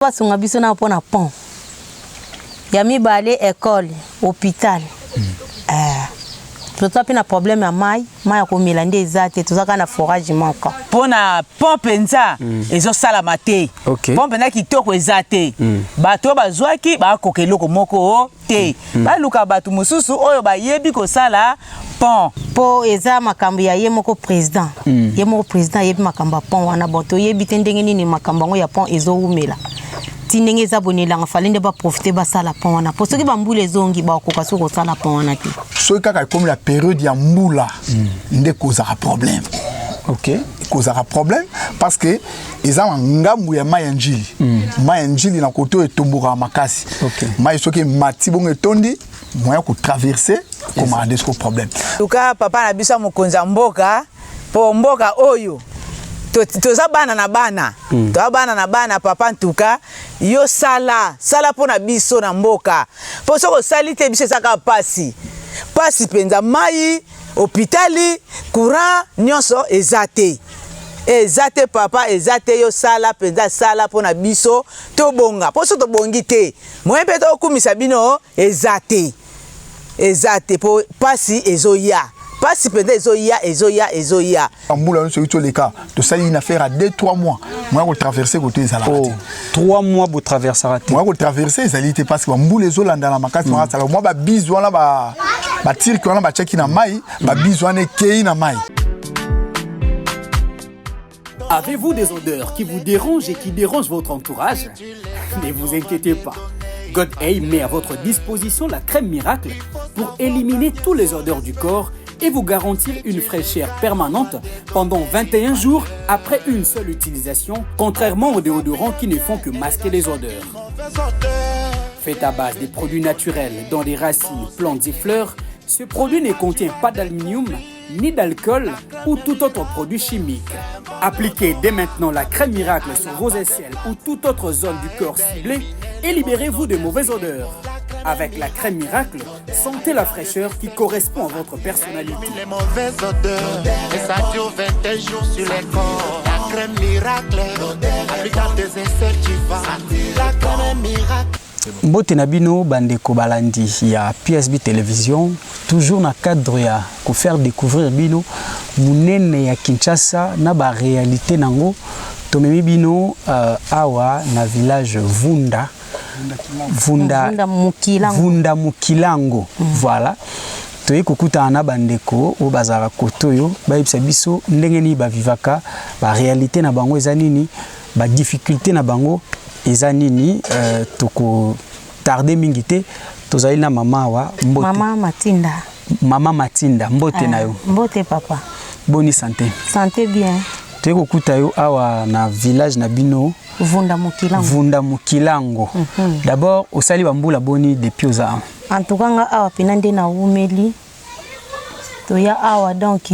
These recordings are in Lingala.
Basunga biso na mpona pont ya mibale, école, hôpital. Toza mpe na problème ya mai, mai ya komela nde eza te, toza kaka na forage moko. Mpo na pont mpenza ezosalama te. Pont mpenza kitoko eza te. Bato oyo bazwaki bakoka eloko moko te. Baluka bato mosusu oyo bayebi kosala pont. Mpo eza makambo ya ye moko président. Ye moko président ayebi makambo ya pont wana. Bon, toyebi te ndenge nini makambo yango ya pont ezowumela ti ndenge eza boye. Elanga fale nde baprofite basala pont wana, mpo soki bambula ezongi, bakokoka soki kosala pont wana te. Soki kaka ekomi na période ya mbula nde kozala problème. Ekozalaka problème parce que eza na ngambu ya mai ya Njili. Mai ya Njili na kote oyo etombokaka makasi. Mai soki emati bongo, etondi, moyen kotraverse ekomaka nde siko problème. Luka papa na biso ya mokonzi ya mboka, mpo mboka oyo toza bana na bana, toza bana na bana. Papa, ntuka yo sala, sala mpo na biso na mboka, mpo soki osali te, biso ezaka pasi, pasi mpenza. Mai, hôpital, courant, nyonso eza te, eza te papa, eza te. Yo sala mpenza, sala mpo na biso tobonga, mpo so tobongi te, moyen mpe tokumisa bino eza te, eza te, mpo pasi ezoya, pasi mpenza ezoya, ezoya, ezoya. Mbula nyonso euti oleka, tosali une affaire à 2 3 mois, moyen kotraverse kote ezalaka te. 3 mois botraversaka te? Moyen kotraverse ezali te parce que bambula ezolandana makasi makasi. Mwa babise wana, batirke wana batiaki na mai, babise wana ekei na mai. Avez-vous des odeurs qui vous dérangent et qui dérangent votre entourage? Ne vous inquiétez pas. God A met à votre disposition la crème miracle pour éliminer tous les odeurs du corps et vous garantir une fraîcheur permanente pendant 21 jours après une seule utilisation, contrairement aux déodorants qui ne font que masquer les odeurs. Fait à base des produits naturels dont des racines, plantes et fleurs, ce produit ne contient pas d'aluminium ni d'alcool ou tout autre produit chimique. Appliquez dès maintenant la crème miracle sur vos aisselles ou toute autre zone du corps ciblée et libérez-vous de mauvaises odeurs. Avec la crème miracle, sentez la fraîcheur qui correspond à votre personnalité. Les mauvaises odeurs et ça dure 21 jours sur les corps. La crème miracle, applique à tes aisselles, tu vas. La crème miracle. Mbote na bino bandeko balandi ya PSB Télévision, toujours na cadre ya kofaire découvrir bino monene ya Kinshasa na baréalité nango. Tomemi bino awa na village Vunda Vunda. Vunda Mukilango. Vunda Mukilango. Voilà, toyei kokutana na bandeko oyo bazalaka kote oyo, bayebisa biso ndenge nini bavivaka, baréalité na bango eza nini, badifficulté na bango eza nini. Tokotarde mingi te, tozali na mama awa. Mbote. Mama Matinda. Mama Matinda, mbote na yo. Mbote papa. Boni santé? Santé bien. Toyei kokuta yo awa na village na bino. Vunda Mokilango. Vunda Mokilango. D'abord, osali bambula boni depuis oza awa? En tout cas, nga awa mpena nde nawumeli. Toya awa, donc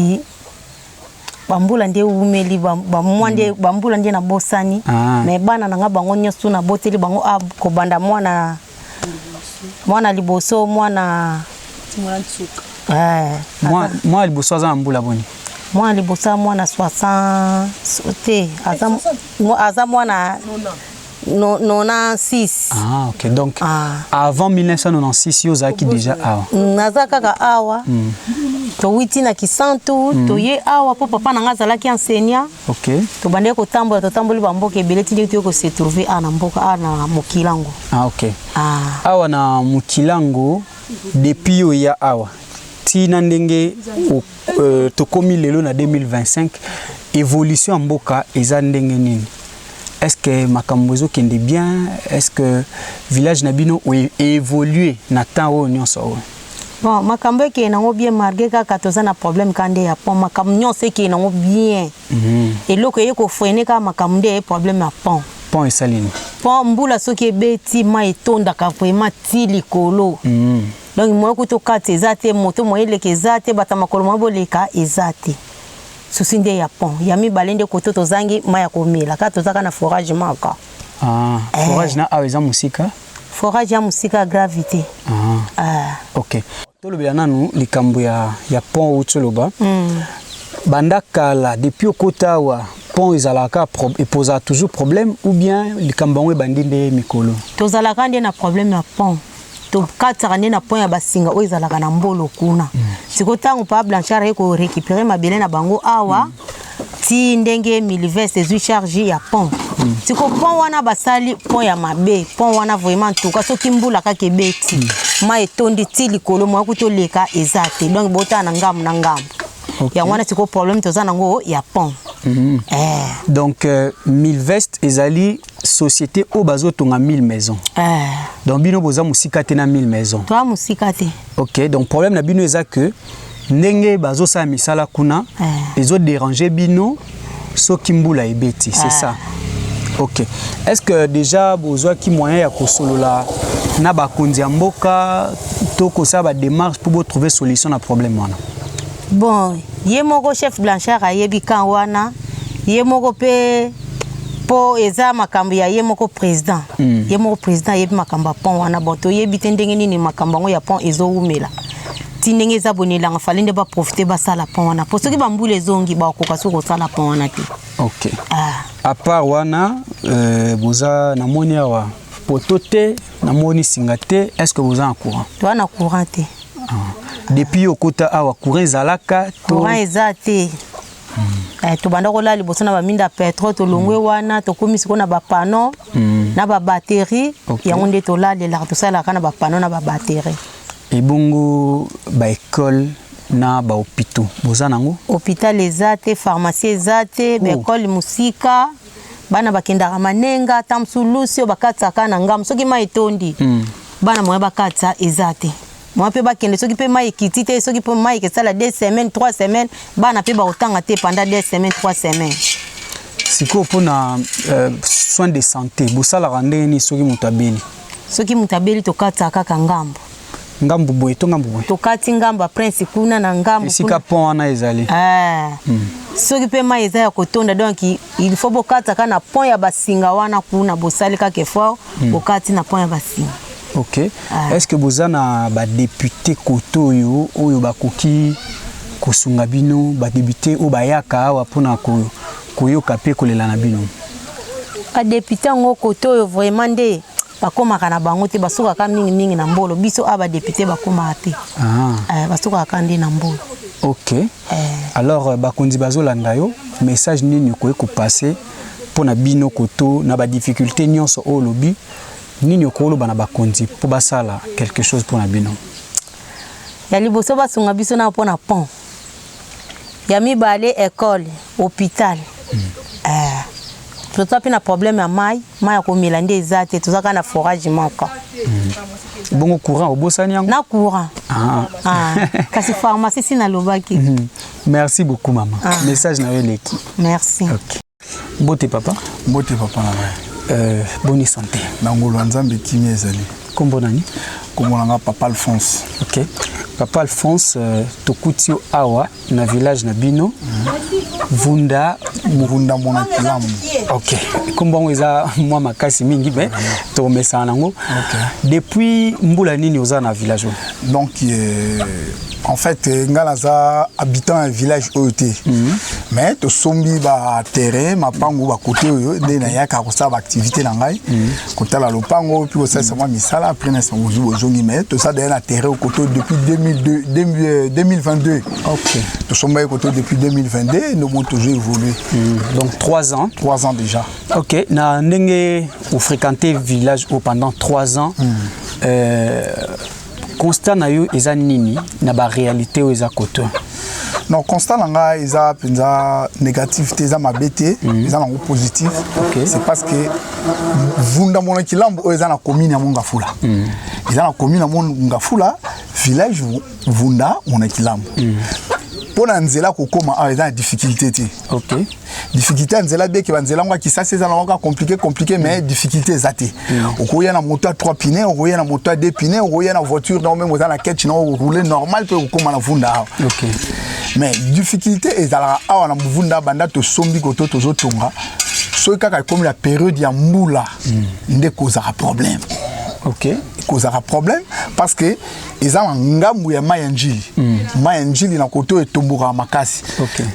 bambula nde ewumeli, bamwa nde bambula nde nabosani. Mais bana na nga bango nyonso naboteli bango a kobanda mwana, mwana liboso, mwana Mwana liboso aza na mbula boni? Mwana liboso aza mwana 60 te, aza mwana 96. Ah ok, donc avant 1996 yo ozalaki déjà awa? Naza kaka awa. Towiti na Kisantu, toye awa mpo papa na nga azalaki enseignant. Tobandaki kotambola, totamboli bamboka ebele ti ndenge toye kose trouver awa na mboka, awa na Mokilango. Ah ok. Ah. Awa na Mokilango, depuis oyo ya awa ntina ndenge tokomi lelo na 2025, évolution ya mboka eza ndenge nini? Est ce que makambo ezokende bien? Est ce que village na bino évolue na temps oyo nyonso oyo? Bon, makambo ekeye nango bien, malgré kaka toza na problème ka nde ya pont. Makambo nyonso ekeye nango bien. Eloko eye kofreiner kaka makambo nde eye problème ya pont. Pont esali nini? Pont, mbula soki ebeti, mai etondaka vraiment ti likolo. Donc moyen kuta okati eza te, moto moyen eleka eza te, bato ya makolo moyen boleka eza te. Susi nde ya pont. Ya mibale nde koto tozangi mai ya komela, kaka toza kaka na forage moko. Ah, forage na awa eza mosika? Forage ya mosika, gravité. Ah. Ok, tolobela nanu likambo ya pont oyo toloba. Banda kala, depuis okota awa. Pont ezalaka, epozaka toujours problème ou bien likambo yango ebandi nde mikolo? Tozalaka nde na problème ya pont. Tokatisaka nde na pont ya basinga oyo ezalaka na Mbolo kuna. Sikoyo ntango pa Blanchard aye korécupérer mabele na bango awa, ti ndenge Milvest ezwi charge ya pont, siko pont wana basali pont ya mabe. Pont wana vraiment, ntuka soki mbula kaka ebeti, mai etondi ti likolo, moya kuti oleka eza te. Donc botala na ngambu na ngambu. Yango wana sikoyo problème toza nango ya pont. Donc Milvest ezali société oyo bazotonga 1000 maisons. Donc bino boza mosika te na 1000 maisons? Toa mosika te. Ok, donc problème na bino eza que ndenge bazosala misala kuna, ezodéranger bino soki mbula ebeti, c'est ça? Ok. Est ce que déjà bozwaki moyen ya kosolola na bakonzi ya mboka to kosala badémarche mpo botrouver solution na problème wana? Bon, ye moko chef Blanchard ayebi kan wana, ye moko mpe, mpo eza makambo ya ye moko président. Ye moko président ayebi makambo ya pont wana. Bon, toyebi te ndenge nini makambo yango ya pont ezowumela ti ndenge eza bonelanga. Fallait nde baprofiter basala pont wana, mpo soki bambula ezongi, bakokoka soki kosala pont wana te. Ok. Ah. À part wana, boza, namoni awa poto te, namoni singa te. Est ce que boza na courant? Toza na courant te. Ah. Depuis okota awa, courant ezalaka to? Courant eza te. Tobanda kolala liboso na baminda ya pétrole. Tolongwe wana, tokomi sikoyo na bapanneaux na babatterie. Yango nde tolalelaka, tosalelaka na bapanneaux na babatterie. Ebongo baécole na bahôpitaux, boza nango? Hôpital eza te, pharmacie eza te. Baécole mosika, bana bakendaka Manenga, ta mosusu Lusi oyo bakatisaka na ngambo. Soki mai etondi, bana moya bakatisa eza te, moya mpe bakende. Soki mpe mai ekiti te, soki mpe mai ekesala 2 semaines, 3 semaines, bana mpe bakotanga te pendant 2 semaines, 3 semaines. Sikoyo mpona soin de santé, bosalaka ndenge nini soki moto abeli? Soki moto abeli, tokatisaka kaka ngambo. Ngambu boye to ngambu boye? Tokati ngambo ya Prince kuna na ngambo. Esika pont wana ezali? Eh. Soki mpe mai eza ya kotonda, donc il faut bokataka na pont ya basinga wana kuna. Bosali kaka effort, bokati na pont ya basinga. Ok. Ah. Est ce que boza na badéputé kote oyo, oyo bakoki kosunga bino, badéputé oyo bayaka awa mpona koyoka mpe kolela na bino? Badéputé yango kote oyo vraiment nde bakomaka na bango te. Basukaka mingimingi na Mbolo. Biso awa badéputé bakomaka te. Ah. Eh, basukaka nde na Mbolo. Ok. Eh. Alors bakonzi bazolanda yo, message nini okoki kopasser mpo na bino koto na badifficulté nyonso oyo olobi? Nini okoloba na bakonzi mpo basala quelque chose mpo na bino? Ya liboso, basunga biso na mpo na pont. Ya mibale, école, hôpital. Eh, toza mpe na problème ya mai. Mai ya komela nde eza te, toza kaka na forage moko. Bongo courant, obosani yango? Na courant. Ah. Ah. Kasi pharmacie si nalobaki. Merci beaucoup, mama. Ah. Message na yo eleki. Merci. Ok. Mbote, papa. Mbote, papa na ngai. Boni santé? Na ngolu ya Nzambe, kimia ezali. Nkombo nani? Kombo na nga papa Alphonse. Ok, papa Alphonse, tokuti yo awa na village na bino Vunda. Vunda Mona Kilamu. Ok, nkombo yango eza mwa makasi mingi, me tokomesana nango. Depuis mbula nini oza na village oyo? Donc en fait, nga naza habitant ya village oyo te, mais tosombi baterrain, mapango bakote oyo. Nde nayaka kosala baactivité na ngai, kotala lopango mpe kosalisa mwa misala. Après na bozwi bozongi, mais toza daya na terrain kote oyo depuis 2002, 2022. Tosombaki kote oyo depuis 2022, ndomo tozo évolue. Donc 3 ans? 3 ans déjà. Ok. Na ndenge ofréquenté village oyo pendant 3 ans, constat na yo eza nini na baréalité oyo eza kote? Non, constat na ngai eza mpenza négatif te, eza mabe te, eza nango positif. C'est parce que Vunda Mona Kilambo oyo eza na commune ya Mont-Ngafula, eza na commune ya Mont-Ngafula, village Vunda Mona Kilambo. Mpo na nzela kokóma awa, eza na difficulté te. Difficulté ya nzela beke banzela yango ya Kisasa eza nango kaka compliqué compliqué, mais difficulté eza te. Okoya na moto ya 3 pneus, okoya na moto ya 2 pneus, okoya na voiture na même oza na ketch na oroule normal mpe okokóma na Vunda awa. Mais difficulté ezalaka awa na Vunda, banda tosombi koto tozotonga, soki kaka ekomi na période ya mbula, nde kozala problème. Ekozalaka problème parce que eza na ngambu ya mai ya Njili. Mai ya Njili na kote oyo etombokaka makasi.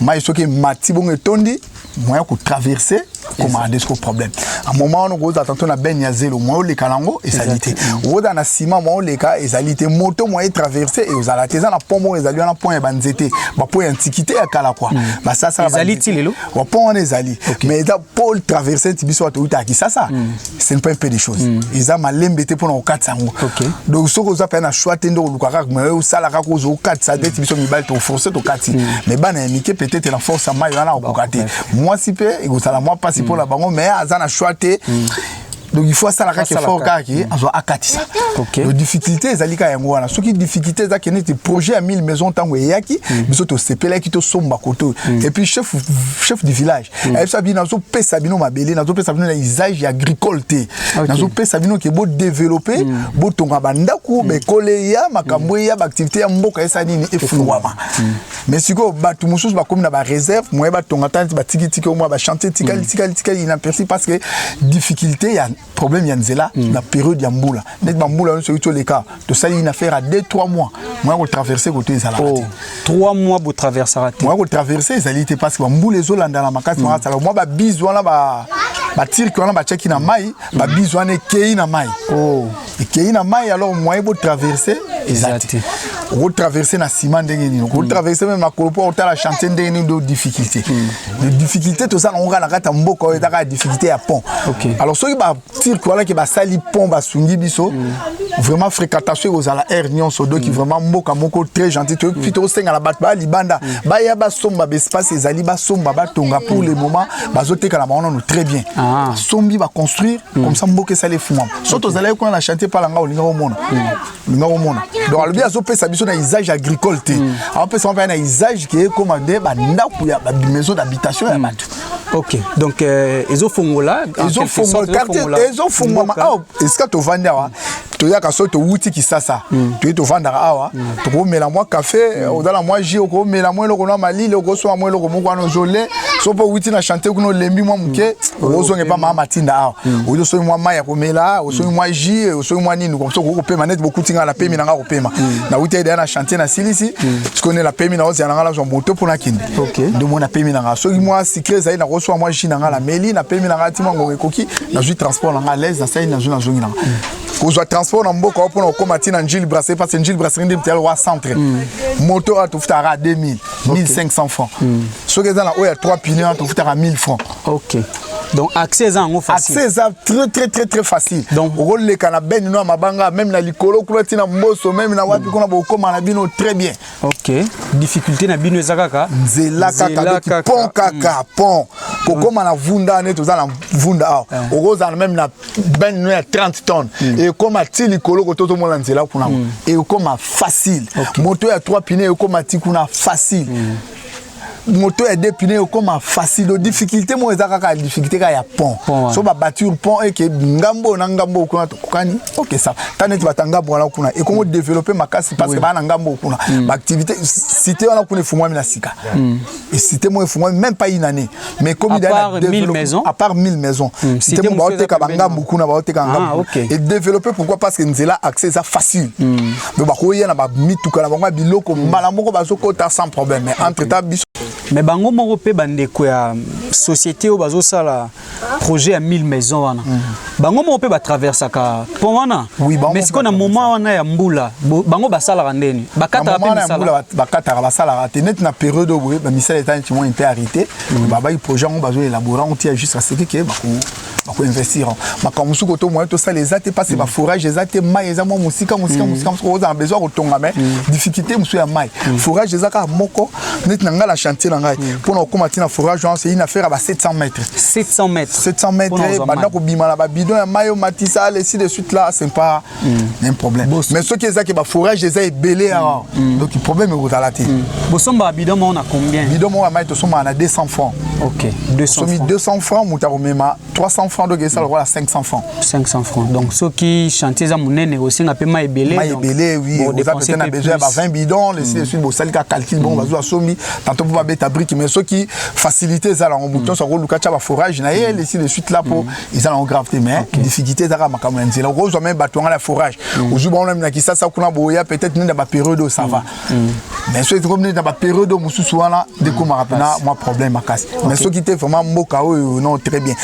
Mai soki emati bongo, etondi, moyen kotraverse komaka nde siko problème. A moment wana okozala tantôt na benne ya zelo, moyen oleka nango ezali te. Okozala na ciment, moyen oleka ezali te. Moto, moyen traverse ezala te. Eza na pont moko ezali wana, pont ya banzete, bapont ya antiquité ya kala kua. Basasala. Ezali ti lelo? Pont wana ezali, mais eza po traverse neti biso bato outaka Kisasa, ce n'est pas un peu de choses. Eza malembe te mpona kokatisa yango. Donc soki oza mpe na choix te, nde oluka kaka, mais osala kaka, ozwa okatisa. Neti biso mibali toforce tokati, mais bana ya mike, peut-être na force ya mai wana akokoka te. Mwasi mpe ekozala mwa mpasi mpona bango, mais aza na choix te. Donc il faut asala kaka effort kaka ke azwa akatisa. Donc difficulté ezali kaka yango wana. Soki difficulté ezaki neti projet ya 1000 maison, ntango eyaki, biso tosepelaki tosomba kote oyo. Et puis chef du village ayebisa bino: nazopesa bino mabele, nazopesa bino na usage agricole te, nazopesa bino ke bodéveloppe, botonga bandako, baekole eya, makambo eya, baactivité ya mboka esa nini efungwama. Mais sikoyo bato mosusu bakomi na baréserve, moye batonga ta neti batikitiki omwa bachantier tikali tikali tikali inaperçu, parce que difficulté ya problème ya nzela na période ya mbula. Neti bambula nyonso soki toleka, tosali une affaire à 2 3 mois, moya kotraverse koto ezalaka te. 3 mois botraversaka te? Moya kotraverse ezali te, parce que bambula ezolandana makasi makasi. Mwa babise wana, batirke wana batiaki na mai, babise wana ekei na mai. Ekei na mai, alors moyen botraverse eza te. Okotraverse na nsima ndenge nini? Okotraverse même makolo mpo otala chantier ndenge nini? Do difficulté, de difficulté toza nango kaka na kati ya mboka oyo eza kaka difficulté ya pont. Alors soki batirke wana ke basali pont, basungi biso vraiment, fréquentation ekozala aire nyonso. Donc vraiment mboka moko très gentil. Toyoki tokosenga na bato baya libanda, baya basomba baespace ezali, basomba, batonga. Pour le moment bazoteka na bango nano très bien. Basombi, baconstruire, comme ça mboka esali efungwama. So tozalaki kuna na chantier palanga, olinga komona, olinga komona. Donc alobi azopesa biso na usage agricole te, azopesa mpe na usage ke ekóma nde bandako ya bamaison d'habitation ya bato. Ok, donc ezofongola. Ezofongola quartier, ezofungwama awa esika tovandi awa. Toyaka soki towuti Kisasa, toye tovandaka awa, tokomela mwa café, ozala mwa jus, okomela mwa eloko na malili, okosomba mwa eloko moko wana ozole. So mpo owuti na chantier kuna, olembi mwa moke, okozonga epa mama Matinda awa, oyi osomi mwa mai ya komela, osomi mwa jus, osomi mwa nini, so okoki kopema. Neti bokuti nga na pemi na nga kopema, nawuti deya na chantier, nasilisi sikoyo nde napemi, na ozela na nga nazwa moto mpo nakende. Nde mo napemi na nga, soki mwa sucré ezali, nakoswa mwa jus na nga, nameli, napemi na nga ti mwa ngonga ekoki, nazwi transport na nga à l'aise, nasali, nazwi, nazongi na nga. Kozwa transport na mboka mpona kokóma ntina Njili Brasserie, parce que Njili Brasserie nde mutala wa centre, moto oyo tofutaka 2000, 1500 francs. Soki eza na oyo ya 3 pneus wana, tofutaka 1000 francs. Ok, donc accès eza yango facile? Accès eza très très très très facile. Donc okoleka na bene no ya mabanga, même na likolo kuna, ntina Mboso, même na wapi kuna, bokóma na bino très bien. Ok, difficulté na bino eza kaka nzela kaka, donc pont kaka, pont kokóma na Vunda. Nde toza na Vunda awa, okozala même na benne no ya 30 tonnes, ekóma ti likolo koto tozomona nzela kuna, ekóma facile. Moto ya 3 pneus ekóma ti kuna facile, moto ya deux pneus ekóma facile. Donc difficulté moko eza kaka difficulté kaka ya pont. So babâtir pont eke ngambo na ngambo kuna tokokani, ok, ça ta neti bata ngambo wana kuna ekongo développer makasi, parce que baa na ngambo kuna baactivité. Cité wana kuna efungwami na sika, et cité moko efungwami même pas une année, mais komi à part 1000 maisons. À part 1000 maisons, cité moko baoteka bangambo kuna, baoteka ngambo et développer. Pourquoi? Parce que nzela accès eza facile. Donc bakoya na bamituka na bango ya biloko, mbala moko bazokota sans problème. Mais entre temps biso Mais bango moko mpe, bandeko ya société oyo bazosala projet ya 1000 maison wana, bango moko mpe batraversaka pont wana? Oui, bango. Mais sikoyo na moment wana ya mbula, bango basalaka ndeni? Bakataka mpe misala? Bakataka, basalaka te. Neti na période oyo boye, bamisala eta neti mwa mpe arrêté. Babaki projet yango bazoélabore yango tia jusqu'à ce que bakoinvestir. Makambo mosusu koto moyen tosala eza te, parce baforage eza te, mai eza mwa mosika mosika mosika mosika. Ozala besoin kotonga, mais difficulté mosusu ya mai, forage eza kaka moko. Neti na ngai na chantier na ngai, mpona kokóma ntina forage wana, c'est une affaire ya ba 700 mètres. 700 mètres? 700 mètres. Banda kobima na babidon ya mai, omatisa, ainsi de suite là, c'est pas un problème. Mais soki ezaki baforage eza ebele awa, donc problème ekozala te. Bosombaka bidon moko na combien? Bidon moko ya mai tosombaka na 200 francs. Ok, 200. Somi 200 francs, moto akomema 300 francs, donc esala lokola 500 francs. 500 francs. Donc soki chantier eza monene, osenga mpe mai ebele. Mai ebele, oui. Oza peut-être na besoin ya ba 20 bidons, ainsi de suite. Bosali ka calcul bongo, bazwa asombi tantôt mpo babeta. babrique, mais soki facilité eza nango, moto nyonso akoluka tia baforage na ye, ainsi de suite là, po eza nango grave te. Mais difficulté ezaka makambo ya nzela. Okozwa même bato wanga na forage, ozwi bango na Kisasa kuna, boya peut-être nde na bapériode oyo ça va, mais soki ekomi nde na bapériode oyo mosusu wana, nde ekomaka mpena mwa problème makasi. Mais soki te, vraiment mboka oyo, non, très bien.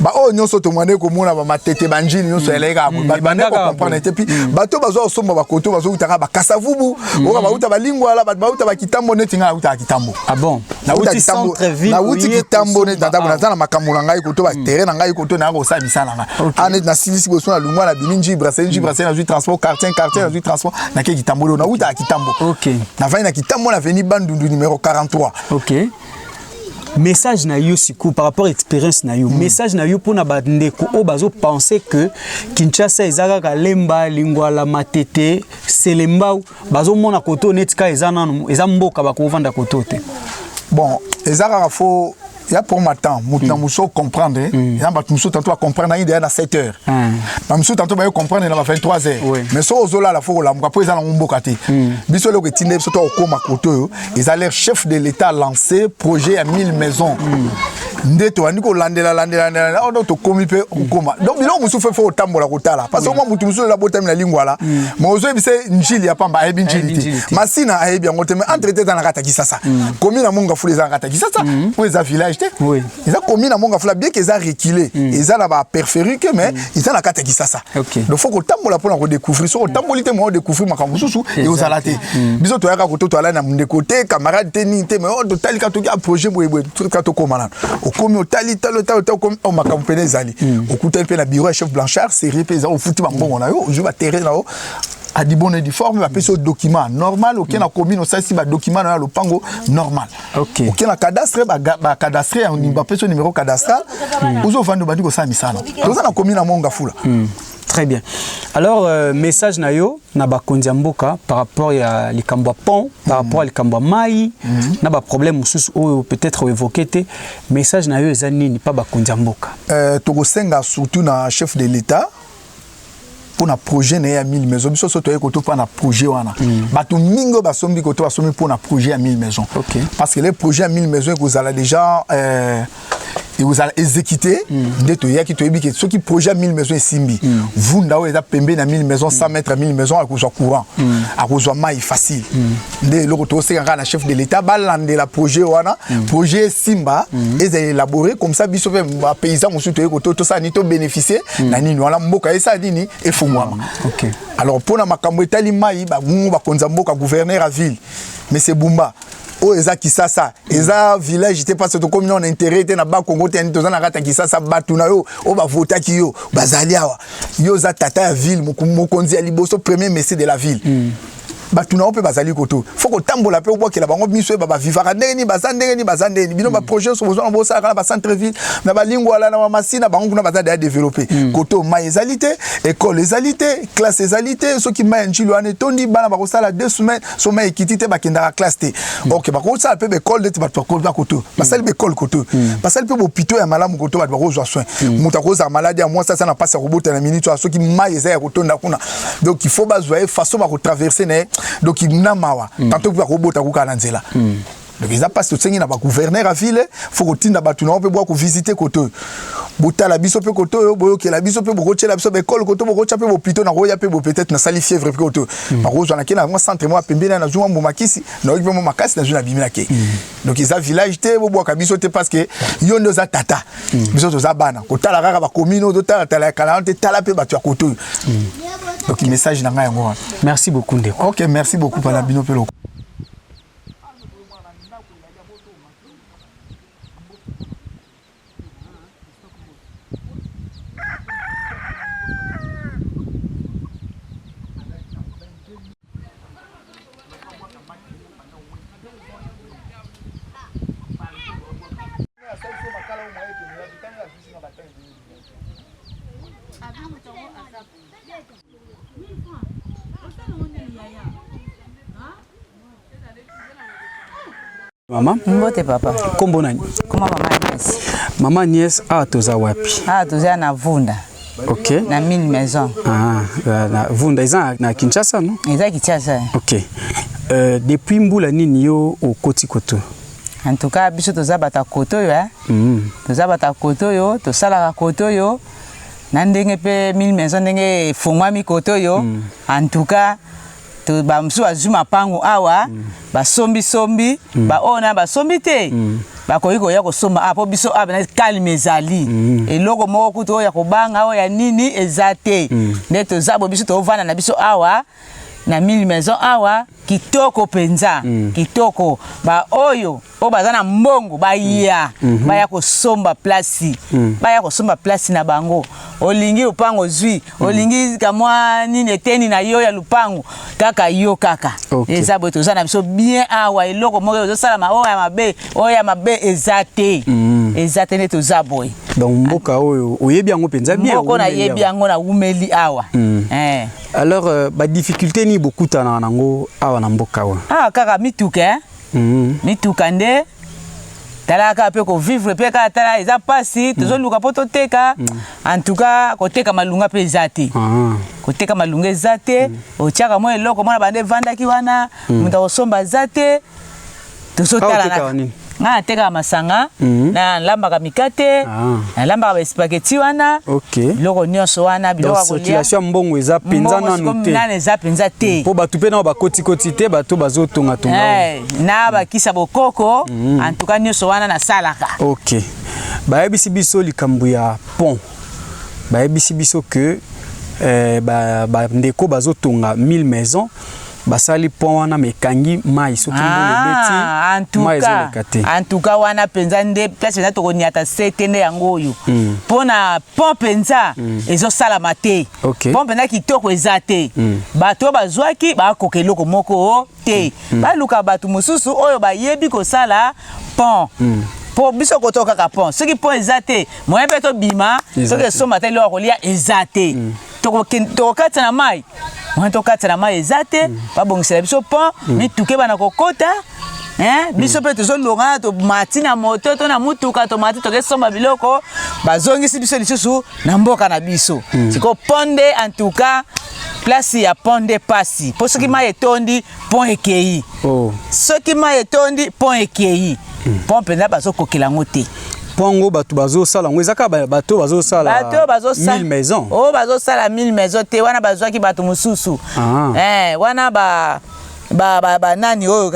Baoyo nyonso tomwande komona, bamatete, banjili nyonso eleki kaka boye. Bato bande kocomprendre te. Puis bato bazwa kosomba bakoto, bazowutaka bakasavubu, oka bauta balingwala, bato bauta bakitambo. Neti ngai nautaka Kitambo. Ah bon? Nauta Outi Kitambo. Centre-ville, Nauti oye Kitambo neti kosomba natabo awa. naza na makambo na ngai koto, baterrain na ngai koto, naya kosala misala na ngai. A neti nasilisi boso, na lungwa, na bimi Njili Brasserie, Njili Brasserie nazwi transport quartier, quartier nazwi transport, nake Kitambo. Leo nautaka Kitambo. Navandi na Kitambo, na avenue Bandundu numéro 43. Ok, message na yo sikoyo par rapport expérience na yo, message na yo mpona bandeko oyo bazopense que Kinshasa eza kaka Lemba, Lingwala, Matete, Selembao, bazomona koto oyo neti kaka eza nanu eza mboka, bakovanda koto te. Bon, eza kaka fo ya pour ma temps, moto na mosu comprendre. Eza bato mosusu tantôt bacomprendre nangi deya na 7 heures, bamosusu tantôt baye comprendre na ba 23 heures. Mais soki ozolala, fo kolamuka, mpo eza nango mboka te. Biso eloko etinde biso to kokóma kote oyo, eza leur chef de l'État lancé projet ya 1000 maisons, nde tobandi kolandela landela landela oyo tokómi mpe kokóma. Donc biloko mosusu fe fo kotambola kotala, parce que mwa motu mosusu ela botami na Lingwala, mais ozoyebisa Njili ya pamba, ayebi Njili te, Masina ayebi yango te. Mais entre te eza na kati ya Kisasa, komi na Mont Ngafula eza na kati ya Kisasa, po eza village te, eza komi na Mont Ngafula, bien que eza reculé, eza na bapériphérique, mais eza na kati ya Kisasa. Donc fo kotambola mpona kodécouvrir. Soki otamboli te, mwa odécouvrir makambo mosusu eozala te. Biso toyaka koto, toala na ndeko te, camarade te, nini te, mais oyo totali ka toki a projet boyeboye, ka tokóma nano. Okomi, otali tali otali otali, okomi oyo makambo pene ezali, okutani mpe na bureau ya chef Blanchard, série mpe eza, ofuti bambongo na yo, ozwi baterrain na yo en bonne et due forme, bapesi yo document normal, oke na commune, osalisi badocument na yo ya lopango normal, oke na cadastre, bacadastre, bapesi yo numéro cadastral, ozovanda, obandi kosala misala. Toza na commune ya Mont Ngafula. Très bien. Alors, message na yo na bakonzi ya mboka par rapport ya likambo ya pont, par rapport ya likambo ya mai, na ba problème mosusu oyo peut-être évoqué te, message na yo eza nini pa bakonzi ya mboka? Tokosenga surtout na chef de l'État mpona projet na ye ya 1000 maison. Biso so toyei koto mpo na projet wana. Bato mingi oyo basombi koto, basombi mpona projet ya 1000 maison, parce que le projet ya 1000 maison ekozala déjà ekozala exécuté. Nde toyaki, toyebi ke soki projet ya 1000 maison esimbi, Vunda oyo eza pembeni ya 1000 maison, 100 mètres ya 1000 maison, akozwa courant, akozwa mai facile. Nde eloko tokosenga kaka na chef de l'État, balandela projet wana, projet esimba, ezala élaboré comme ça, biso mpe bapaysan mosusu toyei koto, tosala nini, tobénéficie na nini wana, mboka esala nini, efungwama. Alors mpona makambo etali mai, bango bakonza mboka, gouverneur ya ville, monsieur Bumba, oyo eza Kisasa, eza village te, parce tokomi na intérêt te na Bakongo te. Toza na kati ya Kisasa. Bato na yo oyo bavotaki yo bazali awa. Yo oza tata ya ville, mokonzi ya liboso, premier monsieur de la ville. Bato na yo mpe bazali koto, fo kotambola mpe obwakela bango miso, oyeba bavivaka ndenge nini, baza ndenge nini, baza ndenge nini. Bino baprojet nyonso bozwana, bosalaka na bacentre ville, na balingwala, na bamasina, bango kuna baza deya développé. Koto mai ezali te, école ezali te, classe ezali te. Soki mai ya Njili wana etondi, bana bakosala 2 semaines so mai ekiti te, bakendaka classe te. Ok, bakosala mpe baekole neti bato bakoza koto, basali baekole koto, basali mpe bopito ya malamu koto, bato bakozwa soin. Moto akozala maladi ya mwasi, aza na mpasi ya kobota na minute oyo, soki mai eza ya kotonda kuna, donc il faut bazwa ye façon bakotraverse na ye. Donc na mawa, tantôt mpe bakobota kokala na nzela. Donc eza mpasi. Tosengi na bagouverneur ya ville, fo kotinda bato na yo mpe bwa kovisite kote oyo, botala biso mpe kote oyo, boyokela biso mpe, bokotiela biso baekole kote, bokotya mpe bopito na koya mpe bo peut-être nasali fièvre mpe kote oyo, bakozwa nake na mwa centre mwa pembeni, nazwi mwa mbuma kisi, nayoki mpe mwa makasi, nazwi, nabimi, nake. Donc eza village te, bobwaka biso te, parce que yo nde oza tata, biso toza bana. Kotala kaka bacommune oyo, totalatala ya kala te, tala mpe bato ya kote oyo. Donc message na ngai yango wana. Merci beaucoup, ndeko. Ok, merci beaucoup mpana bino mpe loko. Mama. Mbote, papa. Kombo nani? Koma mama Agnès. Mama Agnès, awa toza wapi? Ah, toza na Vunda. Na mille maison. Ah, na Vunda eza na Kinshasa, no? Eza Kinshasa. Ok, depuis mbula nini yo okoti koto? En tout cas biso toza bato ya kote oyo eh. Toza bato ya kote oyo, tosalaka kote oyo na ndenge mpe mille maison ndenge efongwami kote oyo. En tout cas to bamosusu bazwi mapango awa, basombisombi, baoyo na basombi te bakoki koya kosomba awa, mpo biso awa bena calme ezali. Eloko moko kutu oyo ya kobanga, oyo ya nini eza te. Nde toza bo, biso tovanda na biso awa na mille maison awa, kitoko mpenza, kitoko. Baoyo oyo baza na mbongo baya, baya kosomba place, baya kosomba place na bango. Olingi lupango, ozwi. Olingi kamwa nini, eteni na yo ya lupango, kaka yo kaka. Eza boye, toza na biso bien awa. Eloko moko ezosalama oyo ya mabe, oyo ya mabe eza te, eza te. Nde toza boye. Donc mboka oyo oyebi yango mpenza bien? Moko nayebi yango, nawumeli awa. Eh. Alors badifficulté nini bokutanaka nango awa na mboka oyo? Awa kaka mituka, eh? Mituka nde tala kaka mpe kovivre mpe kaka tala eza mpasi. Tozoluka mpo toteka. En tout cas koteka malunga mpe eza te. Koteka malunga eza te. Otiaka mwa eloko mwana banda evandaki wana, moto akosomba aza te. Tozotala. Otekaka nini? Ngai natekaka masanga, nalambaka mikate, nalambaka baspaghetti wana, biloko nyonso wana, biloko ya kolia. Circulation ya mbongo eza mpenza nanu te? Nanu eza mpenza te. Mpo bato mpe nao bakotikoti te, bato bazotongatonga. Na bakisa bokoko, en tout cas nyonso wana nasalaka. Ok, bayebisi biso likambo ya pont. Bayebisi biso ke bandeko bazotonga 1000 maison, basali pont wana, me ekangi mai. Soki mbula ebeti, mai ezoleka te. En tout cas wana mpenza nde place mpenza tokoniata se te, nde yango oyo mpo na pont mpenza ezosalama te. Pont mpenza kitoko eza te. Bato oyo bazwaki bakoka eloko moko te. Baluka bato mosusu oyo bayebi kosala pont, mpo biso kotoka kaka pont. Soki pont eza te, moyen mpe tobima, soki esomba te, eloko ya kolia eza te. Tokokatisa na mai, moyen tokatisa na mai eza te. Babongisela biso pont, mituka ebana kokota. Biso mpe tozolonga, tomati na moto to na mutuka, tomati, tokesomba biloko, bazongisi biso lisusu na mboka na biso. Sikoyo pont nde, en tout cas place ya pont nde pasi, mpo soki mai etondi, pont ekei. Soki mai etondi, pont ekei. Pont mpenza bazokokela yango te. Mpo yango bato bazosala yango eza kaka bato bazosala bato bazosala 1000 maison? Oyo bazosala 1000 maison te, wana bazwaki bato mosusu. Wana ba banani oyo,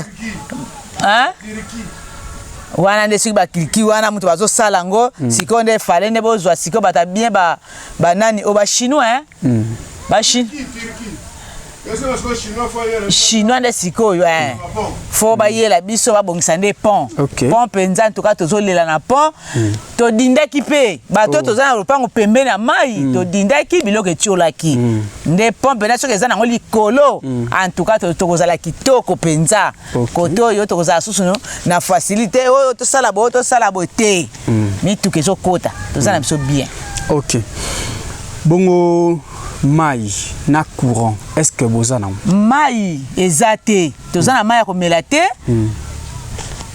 hein? Wana nde soki bakiliki wana moto bazosala yango. Sikoyo nde fale nde bozwa sikoyo bato bien, banani oyo, bachinois, hein? Chinois nde sikoyo, eh. Fo bayela biso, babongisa nde pont. Pont mpenza, en tout cas tozolela na pont. Todindaki mpe bato. Toza na lopango pembeni ya mai, todindaki, biloko etiolaki. Nde pont mpenza soki eza nango likolo, en tout cas tokozala kitoko mpenza. Kote oyo tokozala susu na facilité oyo tosala boye, tosala boye te. Mituka ezokota, toza na biso bien. Ok, bongo mai na courant, est ce que boza nango? Mai eza te, toza na mai ya komela te.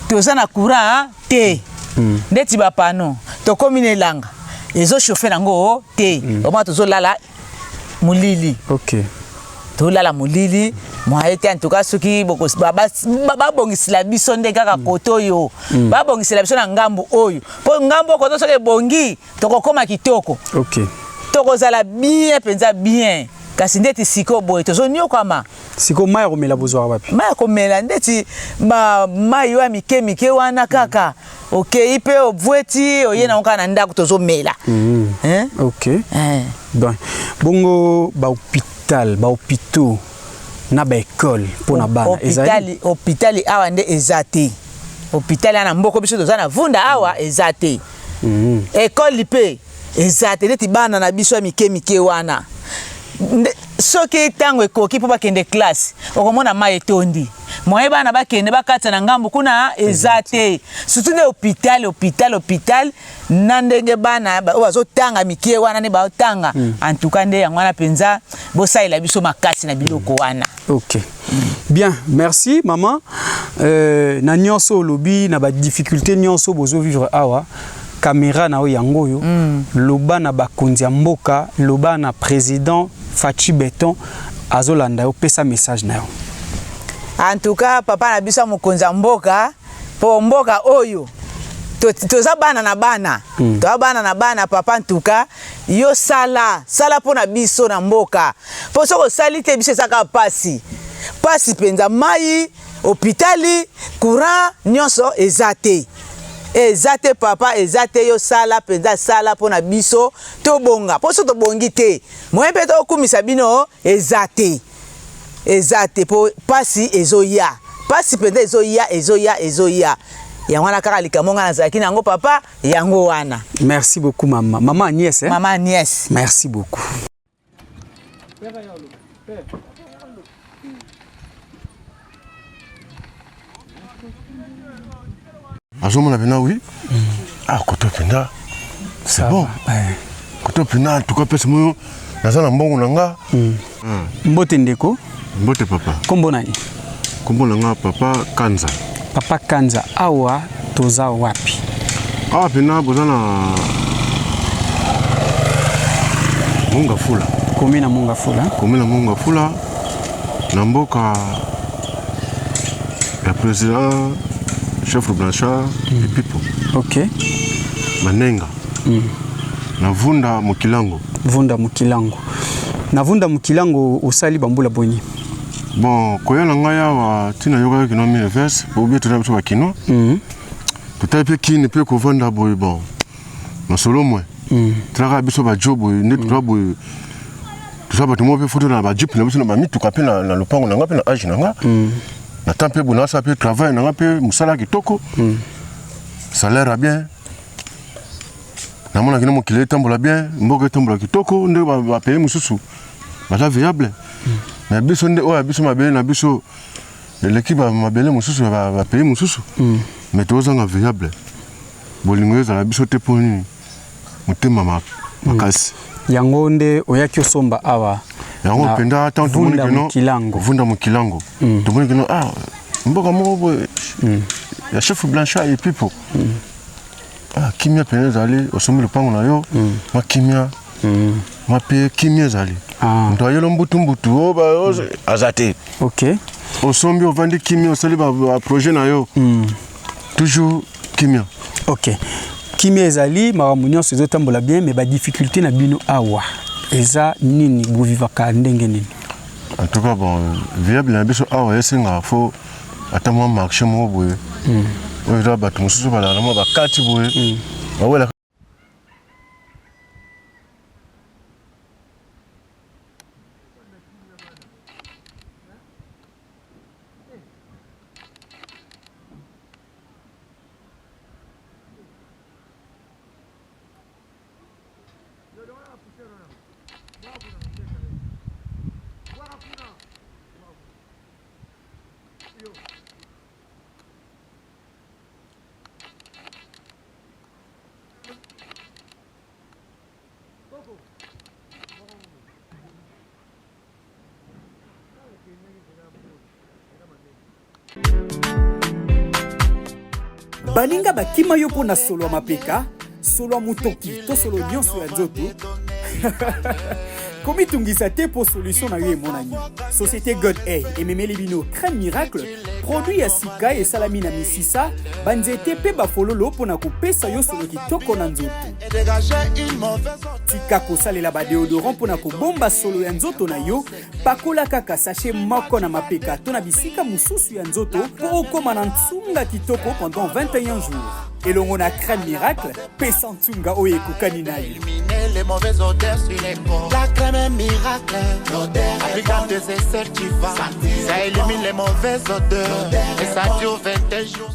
Toza na courant te. Ndeti bapanneaux, tokomi na elanga, ezochauffe nango te. Omona tozolala molili. Tolala molili, moye te. En tout cas soki babongisela biso nde kaka kote oyo, babongisela biso na ngambu oyo, mpo ngambu oyo koto soki ebongi, tokokóma kitoko. Tokozala bien mpenza, bien. Kasi ndeti sikoyo boye tozonyokwama. Sikoyo mai ya komela bozwaka wapi? Mai ya komela, ndeti mai oyo ya mike mike wana kaka, okei mpe obweti, oye nango kaka na ndako, tozomela. Hein? Ok. Eh. Bon, bongo bahôpital, bahôpitaux na baécole mpo na bana ezali? Hôpital, hôpital awa nde eza te. Hôpital wana mboka biso toza na Vunda awa eza te. École mpe eza te. Neti bana na biso ya mike mike wana, soki ntango ekoki mpo bakende classe, okomona mai etondi, moye bana bakende bakatisa na ngambu kuna eza te. Surtout nde hôpital, hôpital, hôpital na ndenge bana oyo bazotanga mike wana nde baotanga. En tout cas nde yango wana mpenza, bosalela biso makasi na biloko wana. Ok, bien, merci maman. Na nyonso olobi, na badifficulté nyonso bozovivre awa, caméra na oyo yango oyo. Loba na bakonzi ya mboka, loba na président Fatshi Béton, azolanda yo, pesa message na yo. En tout cas papa na biso ya mokonzi ya mboka, Mpo mboka oyo toza bana na bana, toza bana na bana papa. Ntuka yo sala, sala mpo na biso na mboka, mpo soki osali te, biso ezaka pasi, pasi mpenza. Mai, hopitali, courant, nyonso eza te, eza te papa, eza te. Yo sala mpenza, sala mpo na biso tobonga, mpo so tobongi te, moyen mpe tokumisa bino eza te, eza te, mpo pasi ezoya, pasi mpenza ezoya, ezoya, ezoya. Yango wana kaka likambo ngai nazalaki na yango, papa, yango wana. Merci beaucoup, mama. Mama Agnès, hein? Mama Agnès. Merci beaucoup. Azomona mpena wi, ah, koto mpenza c'est bon, koto mpenza, en tout cas pesi moyo naza na mbongo na nga. Mbote ndeko. Mbote papa. Kombo nani? Kombo na nga papa Kanza. Papa Kanza, awa toza wapi? Awa mpena boza na Mongafula. Komi na Mongafula. Komi na Mongafula, na mboka ya président chef Blanchard Epipo. Manenga. Na Vunda Mokilango. Vunda Mokilango. Na Vunda Mokilango osali bambula boni? Bon, koya na ngai awa ntina yokaki kino mine verse po toza biso bakino. Totali mpe kini mpe kovanda boye, bon, masolo mwe talaka biso bajo boye nde toza boye, toza bato moko mpe foto na bajeep na biso na bamituka mpe na lopango na nga mpe na age na nga na temps mpe boye nasala mpe travail na nga mpe mosala kitoko, salaire ya bien. Namonaki na mokili etambola bien, mboka etambola kitoko, nde bapays mosusu baza viable, mais biso nde oyo ya biso mabele na biso eleki mabele mosusu ya bapays mosusu, mais tozanga viable. Bolingo ezala biso te, mpo nini? Motema makasi. Yango nde oyaki osomba awa? Yango mpenza, ntango tomoni kino Vunda Mokilango, tomoni kino, ah, mboka moko boye ya chef Blanchard Epipo, ah, kimia mpenza ezali. Osombi lopango na yo, mwa kimia, mwa mpe kimia ezali. Moto ayelo mbutu mbutu aza te. Osombi, ovandi kimia, osali baprojet na yo, toujours kimia. Ok, kimia ezali, makambo nyonso ezotambola bien, mais badifficulté na bino awa eza nini? Bovivaka ndenge nini? En tout cas, bon, viable na biso awa esengaka fo ata mwa marché moko boye oyo eza bato mosusu balala na mwa bakati boye, bawelaka. Baninga bakima yo mpo na solo ya mapeka, solo ya motoki to solo nyonso ya nzoto, komitungisa te mpo solution na yo emonani. Société God A ememeli bino crème miracle, produit ya sika esalami na misisa, banzete mpe bafololo mpo na kopesa yo solo kitoko na nzoto. Tika kosalela badeodorant mpo na kobomba solo ya nzoto na yo. Pakola kaka sachet moko na mapeka to na bisika mosusu ya nzoto mpo okóma na nsunga kitoko pendant 21 jours. Elongo na crème miracle, pesa nsunga oyo ekokani na yo. Les mauvaises odeurs sur les corps. La crème est miracle. L'odeur. Applique dans tes aisselles, tu vas. Ça élimine les mauvaises odeurs. Et ça dure 21 jours.